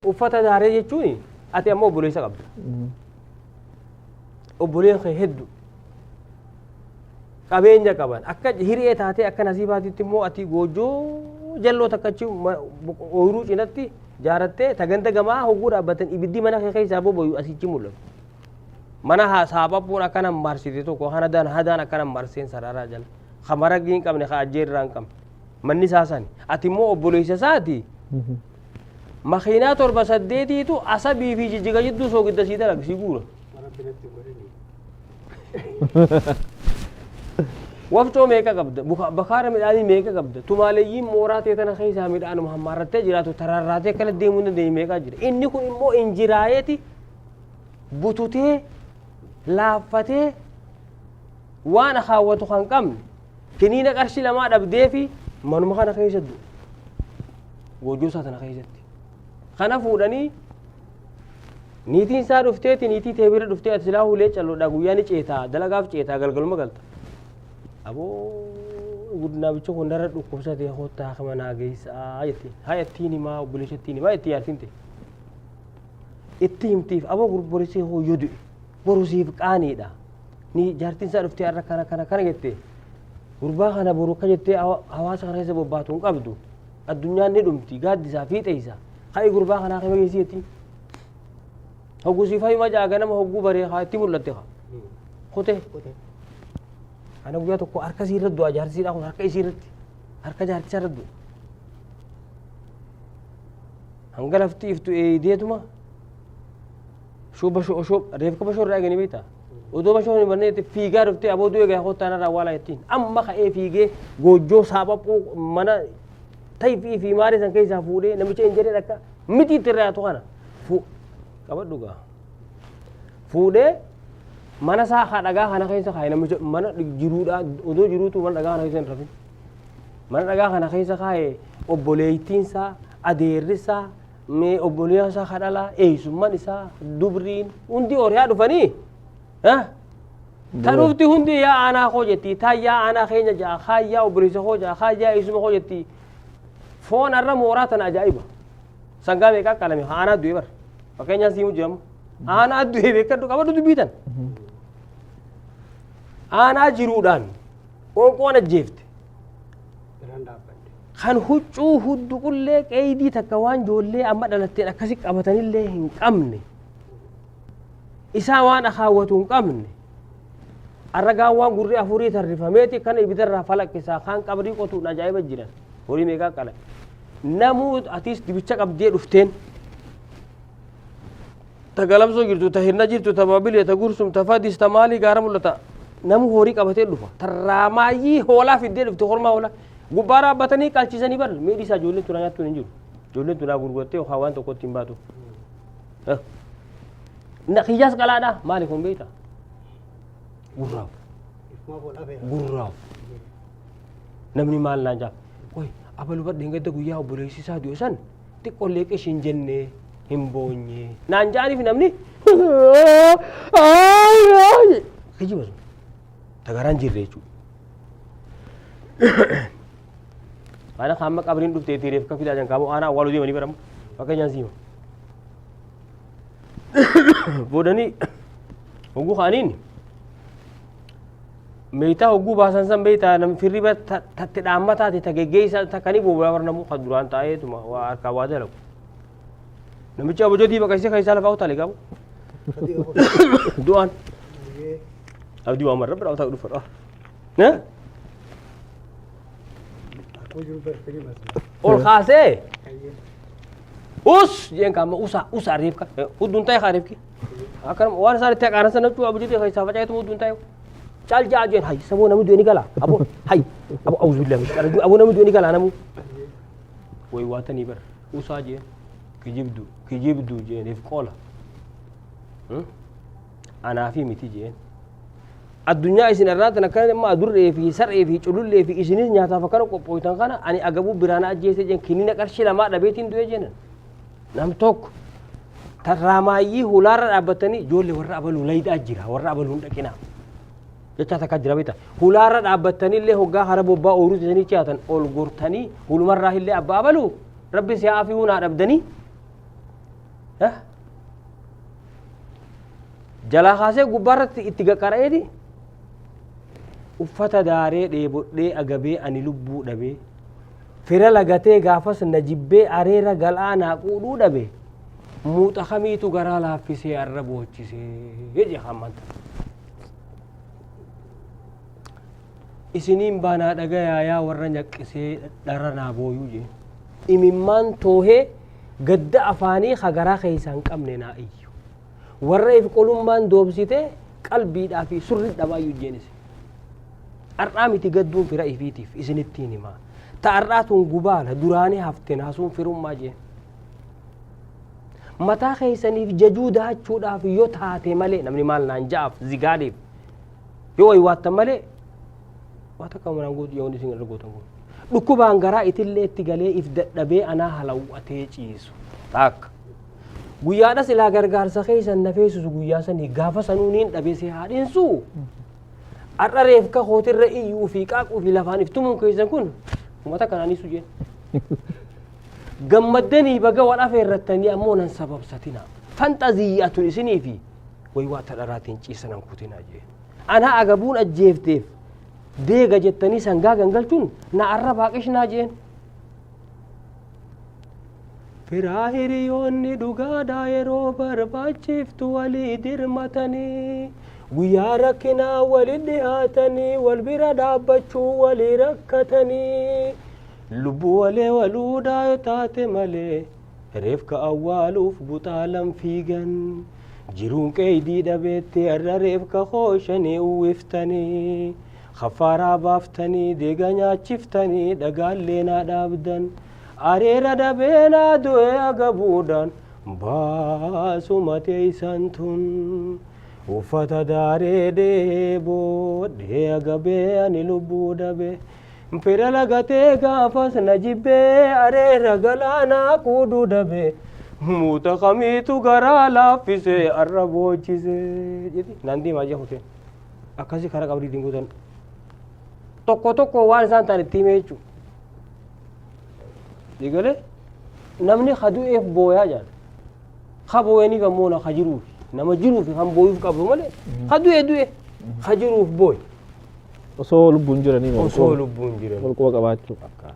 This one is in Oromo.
Uffata daaree jechuun ati ammoo obboleessa qabda. Obboleen kee hedduu qabeenya qaban akka hir'ee taatee akka nasiibaatitti immoo ati goojjoo jalloo takka achi ooyiruu cinatti jaarattee ta ganda gamaa hogguu dhaabbatan ibiddi mana kee keessaa boboyu asichi mul'atu. Mana saaphapuun akkana marsite tokko hadaan hadaan akkana marseen sararaa jala. Ka maragii hin qabne, ka ajjeerraa hin qabne. Manni isaa sani. Ati immoo obboleessa isaati. Makiinaa 7 8tu Asabii fi Jijjiga jidduu soogidda sii dalaga, sii guura. Wafcoo meeqa qabda? Bakaara midhaanii meeqa qabda? Tumaaleeyyiin mooraa ta'e tana keessaa midhaanuma hammaarrattee jiraatu tararraatee akkana deemuu hin dandeenye meeqaa jira? Inni kun immoo injiraayeeti bututee laaffatee waan akaawwatu kan qabne kiniina qarshii 2 dhabdee fi manuma kana keessa du'e. Goojjoo isaa tana keessatti. Kana fuudhanii niitiin isaa dhufteeti, niitii tee bira dhuftee, ati silaa hulee calloodhaa, guyyaa ni ceetaa, dalagaaf ceetaa, galgaluma galta. Aboo, guddinaabicha kun narra dhukkubsatee, kottaa kama naa geessaa jettiin. Haa, ittiin himaa, obboleessa ittiin himaa itti jaartiin ta'e. Itti himtiif, aboo gurborisii hoo yoo du'e boru siif qaaniidha. Ni jaartiin isaa dhuftee har'a kana kana kana jettee, gurbaa kana boru akka jettee hawaasa kana keessa bobbaatu hin qabdu. Addunyaan ni dhumti, gaaddisaa fiixeessa. Ka'i, gurbaa kanaa kama geessi jettiin. Hogguu siif hayuma jaa, ganama hogguu baree haa itti mul'atte haa. Kutee. Kana guyyaa tokko harka isii irra du'a jaarsiidhaa kun, harka isii irratti, harka jaartisaa irra du'a. Hanga lafti iftu eeydeetuma shuuba shoo reefka bashoo irraa eeganii beektaa? Odoo bashoo hin banneetti fiigaa dhuftee, aboo du'e gaa, kottaa narraa awwaalaa jettiin. Amma ka'ee fiigee goojjoo saaphaphu mana tayfii fi maarii san keessaa fuudhee namicha hin jedheen akka mitiitti irraa yaatu kana qabadhu gaa. Fuudhee mana isaa haa dhagaa kana keessa kaa'e. Namicha mana jiruudha odoo jiruutu mana dhagaa kana keessa hin rafin. Mana dhagaa kana keessa kaa'e. Obboleettiin isaa, adeerri isaa, mee obboleessa isaa kadhalaa, eessumman isaa, dubriin hundi horiyaa dhufanii ta dhufti hundi yaa aanaa koo jetti, taa yaa aanaa keenya ja'a, kaa yaa obboleessa koo ja'a, kaa yaa eessuma koo jetti. Foon har'a mooraa tana ajaa'iba. Sangaa meeqaa qalame? Haa, aanaa du'e bar. Fakkeenyaaf siimu jiramu. Aanaa du'e beekadhu, qabadhu dubbii tan. Aanaa jiruudhaan qoonqoon ajjeefte. Kan huccuu hudduqullee qeydii takka waan ijoollee amma dhalatteen akkasi qabatanillee hin qabne. Isaa waan akaawwatu hin qabne. Arragaan waan gurri afurii tarrifameeti kana ibidarraa falaqqisaa, kaan qabrii qotuun ajaa'iba jiran. Horii meeqaa qala. Namuu atis dibicha qabdee dhufteen. Ta Galamsoo jirtu, ta Hirna jirtu, ta Babilee, ta Gursum, ta Fadis, ta maalii gaara mul'ata. Namu horii qabatee dhufa. Tarraamaayyii hoolaa fiddee dhufte, hormaa hoolaa. Gubbaa dhaabbatanii qalchisanii bar miidhi isaa ijoolleen tunaa nyaattuun hin jiru. Ijoolleen tunaa gurgurattee yookaan waan tokkotti hin baatu. Na kiyyaas qalaadha. Maali kun beektaa? Gurraaf. Gurraaf. Namni maal naan jaa? Qoy, abalu badheen gadda guyyaa obboleessi isaa du'e san xiqqoollee qish hin jenne, hin boonye. Naan jaaniif namni kijiba sun. Tagaraan jirre jechuudha. Kana hamma qabriin dhuftee tiireef ka fidaa jan qabu aanaa awwaaluu deemanii baramu. Fakkeenyaan siima. Fuudhanii hogguu kaaniin meeytaa hogguu baasan san beeytaa nam firri tatti dhaammataati ta geggeessa takkanii boobaa barnamu kan duraan taa'eetuma waa harkaa waa dalagu. Namichi abojootii baqaysee keessaa lafaa utaale qabu. Du'aan. Abdii waan marra bira utaa dhufa. Ol kaasee us jeen kaama usa usa reefka hudduun ta'e kaa reefki. Akkana waan isaan itti haqaanan sana jechuun abojootii keessaa faca'eetu hudduun ta'e. Cal jaa jeen, hay saboo namni du'e ni gala, aboo hay aboo auzubillah min shaitaan, aboo namni du'e ni gala namu. Way waatanii bar usaa jeen, kijibdu kijibdu jeen, if qoola. Anaa fi miti jeen. Addunyaa isin irraa tan akkana immoo adurree fi saree fi culullee fi isinis nyaataaf akkana qophooytan kana ani agabuu biraana ajjeese jeen, kinina qarshii 2 dhabeetiin du'e jeenan. Nam tokko tarraamaayyii hulaarra dhaabbatanii ijoollee warra abaluu layidhaa jira, warra abaluu hin dhaqinaa. Jechaa takka jira beektaa, hulaarra dhaabbatanii illee hoggaa hara bobbaa ooyiruu isanii ce'atan ol gortanii hulumarraa illee abbaa abaluu rabbi si haa fi hunaa dhabdanii. Jalaa kaasee gubbaarratti itti qaqqara'eeti uffata daaree dheebodhee agabee ani lubbuu dhabee fira lagatee gaafas na jibbee areera gal'aa naa quudhuu dhabe muuxa kamiitu garaa laaffisee arra boochisee jedhe hammanta. Isiniin baanaa dhagayaa yaa warra nyaqqisee dhara naa booyuu jee. Imimmaan toohee gadda afaanii ka garaa keessaa hin qabne naa iyyu. Warra if qolummaan doobsitee qalbiidhaa fi surri dhabaayyuu jeenis. Ar'aa miti gadduun fira ifiitiif isinittiin himaa. Ta ar'aa tun gubaala duraanii hafte naasuun firummaa jeen. Mataa keessaniif jajuu daachuudhaaf yoo taate malee namni maal naan ja'aaf zigaaleef yoo waywaattan malee waa takka manaan gootu yoo isin irra gootan kun. Dhukkubaan garaa itillee itti galee if dadhabee anaa halawwatee ciisu. Takka. Guyyaadha silaa gargaarsa keessan na feesisu guyyaa sanii gaafa sanuu niin dhabee si haadhinsu. Har'a reefka kootirra iyyuu fi qaaquu fi lafaan iftumuun keessan kun uummata kanaanis jeen. Gammaddanii baga wal afeerrattanii ammoo nan sababsatina. Fanxaziyyaatun isinii fi waywaata dharaatiin ciisanan kutinaa jeen. Anaa agabuun ajjeefteef deega jettanii sangaa gangalchuun na arrabaa qishnaa jeen. Firaa hiriyoonni dhugaadhaa yeroo barbaachiftu walii dirmatanii guyyaa rakkinaa wali dhiyaatanii wal bira dhaabbachuu walii rakkatanii lubbuu walee waluudhaa yoo taate malee reefka awwaaluuf buxaalan fiigan jiruun qeeydii dhabeetti har'a reefka hooshanii uwwiftanii kaffaaraa baaftanii deega nyaachiftanii dhagaallee naa dhaabdan. Areera dhabeenaa du'e agabuudhaan baasuma teessan tun uffata daaree dheebodhee agabee ani lubbuu dhabe fira lagatee gaafas na jibbee areera galaanaa quuduu dhabe muuta kamiitu garaa laaffisee arra boochisee jedhi naan deemaa jee kuteen akkasii karaa qabriitiin guutan tokko tokko waan isaan ta'an itti himee jechuudha. Egalee namni ka du'eef booyaa jaan. Ka booyaniif ammoo na ka jiruuf nama jiruuf kan booyuuf qabu malee ka du'e du'e ka jiruuf booy. Osoo lubbuun jiranii Osoo lubbuun jiran. wal quba qabaachuu. Akkas.